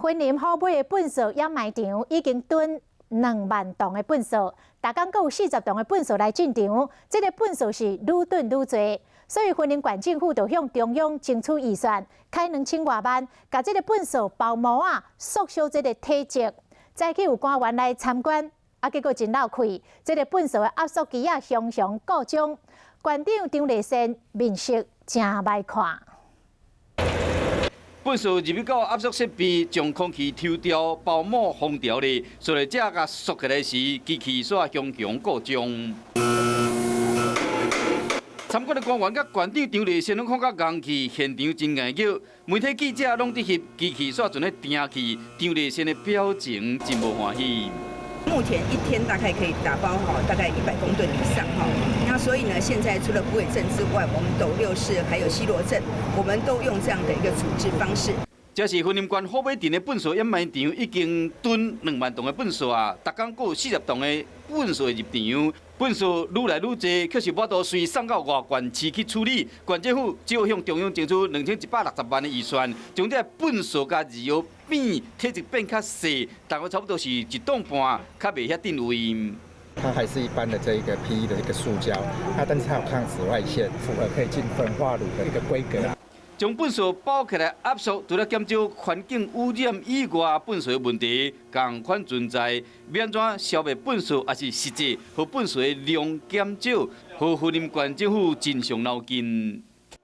雲林虎尾的糞埽掩埋場已經囤2萬噸的糞埽，逐工閣有40噸的糞埽來進場，這個糞埽是愈囤愈濟，所以雲林縣政府就向中央爭取預算，開2000外萬，共這個糞埽包膜仔，縮小這個體積。早起有官員來參觀，啊，結果真落氣，這個糞埽的壓縮機仔常常故障，縣長張麗善面色誠歹看。糞埽入去到壓縮設備，將空氣抽掉，包膜封牢咧，所以這共縮起來時，機器煞常常故障。參觀的官員佮縣長張麗善攏看甲戇去，現場真硬熱，媒體記者攏佇翕，機器煞陣咧定去，張麗善的表情真無歡喜。目前一天大概可以打包哈，大概100公噸以上哈。那所以呢，現在除了虎尾鎮之外，我們斗六市還有西螺鎮，我們都用這樣的一個處置方式。這是雲林縣虎尾鎮的糞埽掩埋場，已經囤2萬噸的糞埽啊，逐工閣有40噸的糞埽入場，糞埽愈來愈濟，卻是無法度隨送到外縣市去處理。縣政府只好向中央爭取2160萬的預算，將這糞埽共二號變體積變較細，大約差不多是1噸半，較袂遐鎮位。它還是一般的這一個 PE 的一個塑膠，那但是它有抗紫外線，符合可以進焚化爐的一個規格。將糞埽包起來壓縮，除了減少環境污染以外，糞埽的問題仝款存在。欲按怎消滅糞埽，抑是實際予糞埽的量減少，予雲林縣政府真傷腦筋。